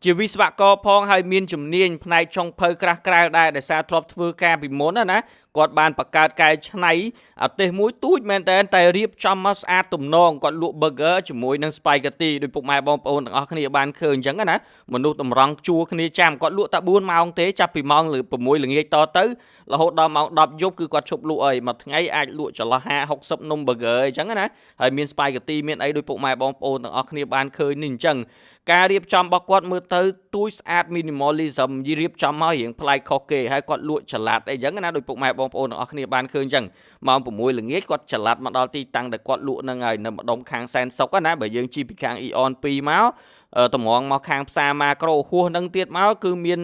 ជាវិស្វករផងហើយមានជំនាញផ្នែកចុងភៅក្រាស់ក្រែលដែរដោយសារធ្លាប់ធ្វើការពីមុនណាណាគាត់បានបង្កើតកែច្នៃអាទេសមួយទូចមែនតើតែរៀបចំមកស្អាតទំនងគាត់លក់ burger ជាមួយនឹង spaghetti ដោយពុកម៉ែបងប្អូនទាំងអស់គ្នាបានឃើញអញ្ចឹងណាមនុស្សតម្រង់ជួរគ្នាចាំគាត់លក់តែ4ម៉ោងទេចាប់ពីម៉ោង6ល្ងាចតទៅរហូតដល់ម៉ោង10យប់គឺគាត់ឈប់លក់អីមួយថ្ងៃអាចលក់ចន្លោះ50 60នំ burger អញ្ចឹងណាហើយមាន spaghetti មានអីដោយពុកម៉ែបងប្អូនទាំងអស់គ្នាបានឃើញនេះអញ្ចឹងការរៀបចំរបស់គាត់មើលទៅទូចស្អាត minimalism រៀបចំមករៀងប្លែកខុសគេហើយគាត់លក់ចល័តអីចឹងណាដោយពុកម៉ែបងប្អូនទាំងអស់គ្នាបានឃើញអញ្ចឹងម៉ោង6ល្ងាចគាត់ចល័តមកដល់ទីតាំងដែលគាត់លក់ហ្នឹងហើយនៅម្ដុំខាងសែនសុកណាបើយើងជិះពីខាង Eon 2មកតម្រងមកខាងផ្សារម៉ាក្រូហួសនឹងទៀតមកគឺមាន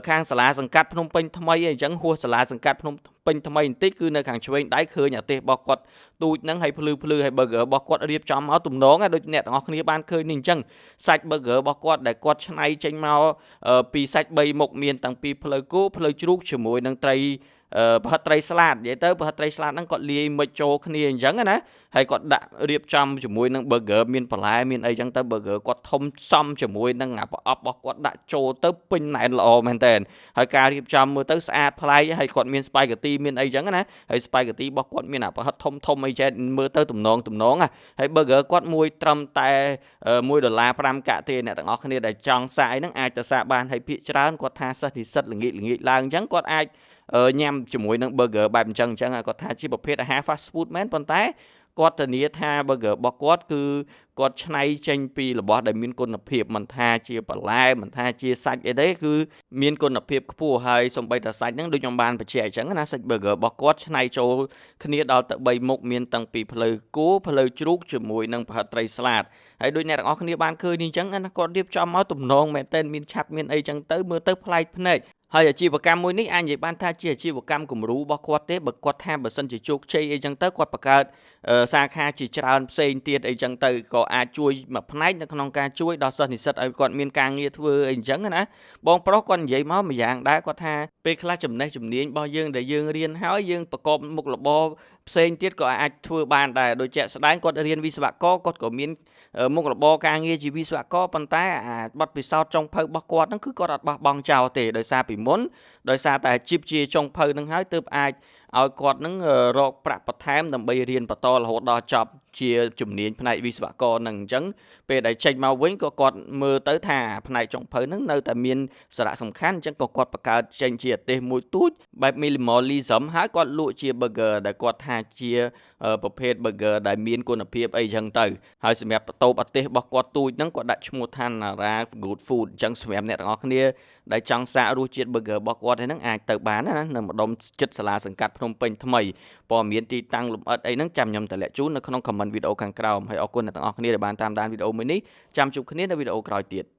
ខាងសាលាសង្កាត់ភ្នំពេញថ្មីអីចឹងហួសសាលាសង្កាត់ភ្នំពេញថ្មីបន្តិចគឺនៅខាងឆ្វេងដៃឃើញអាទេសរបស់គាត់ទូចហ្នឹងហើយភ្លឺភ្លឺហើយ burger របស់គាត់រៀបចំមកទំនងដូចអ្នកទាំងអស់គ្នាបានឃើញនេះអញ្ចឹងសាច់ burger របស់គាត់ដែលគាត់ច្នៃចេញមកពីសាច់3មុខមានតាំងពីផ្លូវគោផ្លូវជ្រូកជាមួយនឹងត្រីប្រហិតត្រីស្លាតនិយាយទៅប្រហិតត្រីស្លាតហ្នឹងគាត់លាយមិចចូលគ្នាអញ្ចឹងណាហើយគាត់ដាក់រៀបចំជាមួយនឹង burger មានបន្លែមានអីចឹងទៅ burger គាត់ធំសមជាមួយនឹងអាប្រអប់របស់គាត់ដាក់ចូលទៅពេញណែនល្អមែនតើហើយការរៀបចំមើលទៅស្អាតប្លែកហើយគាត់មាន spaghetti មានអីចឹងណាហើយ spaghetti របស់គាត់មានអាប្រហិតធំធំអីចេះមើលទៅទំនងទំនងហើយ burger គាត់មួយត្រឹមតែ1ដុល្លារ5កាក់ទេអ្នកទាំងអស់គ្នាដែលចង់សាកអីហ្នឹងអាចទៅសាកបានហើយភាគច្រើនគាត់ថាសិស្សនិស្សិតល្ងាចល្ងាចឡើងអញ្ចឹងគាត់អាចញ៉ាំជាមួយនឹង burger បែបអញ្ចឹងអញ្ចឹងគាត់ថាជាប្រភេទអាហារ fast food មែនប៉ុន្តែគាត់ធានាថា burger របស់គាត់គឺគាត់ច្នៃចេញពីរបស់ដែលមានគុណភាពមិនថាជាបន្លែមិនថាជាសាច់អីទេគឺមានគុណភាពខ្ពស់ហើយសំបីតាសាច់ហ្នឹងដូចខ្ញុំបានបញ្ជាក់អញ្ចឹងណាសាច់ burger របស់គាត់ច្នៃចូលគ្នាដល់ទៅ3មុខមានតាំងពីផ្លូវគោផ្លូវជ្រូកជាមួយនឹងប្រហិតត្រីស្លាតហើយដូចអ្នកទាំងអស់គ្នាបានឃើញនេះអញ្ចឹងណាគាត់រៀបចំមកទំនងមែនទែនមានឆាត់មានអីចឹងទៅមើលទៅប្លែកភ្នែកហើយអាជីវកម្មមួយនេះអាចនិយាយបានថាជាអាជីវកម្មគំរូរបស់គាត់ទេបើគាត់ថាបើសិនជាជោគជ័យអីចឹងទៅគាត់បង្កើតសាខាជាច្រើនផ្សេងទៀតអីចឹងទៅក៏អាចជួយមួយផ្នែកនៅក្នុងការជួយដល់សិស្សនិស្សិតឲ្យគាត់មានការងារធ្វើអីចឹងណាបងប្រុសគាត់និយាយមកម្យ៉ាងដែរគាត់ថាពេលខ្លះចំណេះជំនាញរបស់យើងដែលយើងរៀនហើយយើងប្រកបមុខរបរផ្សេងទៀតក៏អាចធ្វើបានដែរដូចជាក់ស្ដែងគាត់រៀនវិស្វករគាត់ក៏មានមុខរបរការងារជាវិស្វករប៉ុន្តែអាបទពិសោធន៍ចុងភៅរបស់គាត់ហ្នឹងគឺគាត់អត់បោះបង់ចោលទេដោយសារពីមុនដោយសារតែអាជីពជាចុងភៅហ្នឹងហើយទើបអាចឲ្យគាត់នឹងរកប្រាក់បន្ថែមដើម្បីរៀនបន្តរហូតដល់ចប់ជាជំនាញផ្នែកវិស្វករនឹងអញ្ចឹងពេលដែលចេញមកវិញក៏គាត់មើលទៅថាផ្នែកចុងភៅហ្នឹងនៅតែមានសារៈសំខាន់អញ្ចឹងក៏គាត់បង្កើតចេញជាអាទេសមួយទូចបែប minimalism ហើយគាត់លក់ជា burger ដែលគាត់ថាជាប្រភេទ burger ដែលមានគុណភាពអីចឹងទៅហើយសម្រាប់បន្ទប់អាទេសរបស់គាត់ទូចហ្នឹងគាត់ដាក់ឈ្មោះថា Nara Good Food អញ្ចឹងសម្រាប់អ្នកទាំងអស់គ្នាដែលចង់សាករសជាតិ burger របស់គាត់ហ្នឹងអាចទៅបានណានៅម្ដុំចិត្តសាលាសង្កាត់ភ្នំពេញថ្មីព័ត៌មានទីតាំងលម្អិតអីហ្នឹងចាំខ្ញុំតម្លាក់ជូននៅក្នុង comment វីដេអូខាងក្រោមហើយអរគុណអ្នកទាំងអស់គ្នាដែលបានតាមដានវីដេអូមួយនេះចាំជួបគ្នានៅវីដេអូក្រោយទៀត។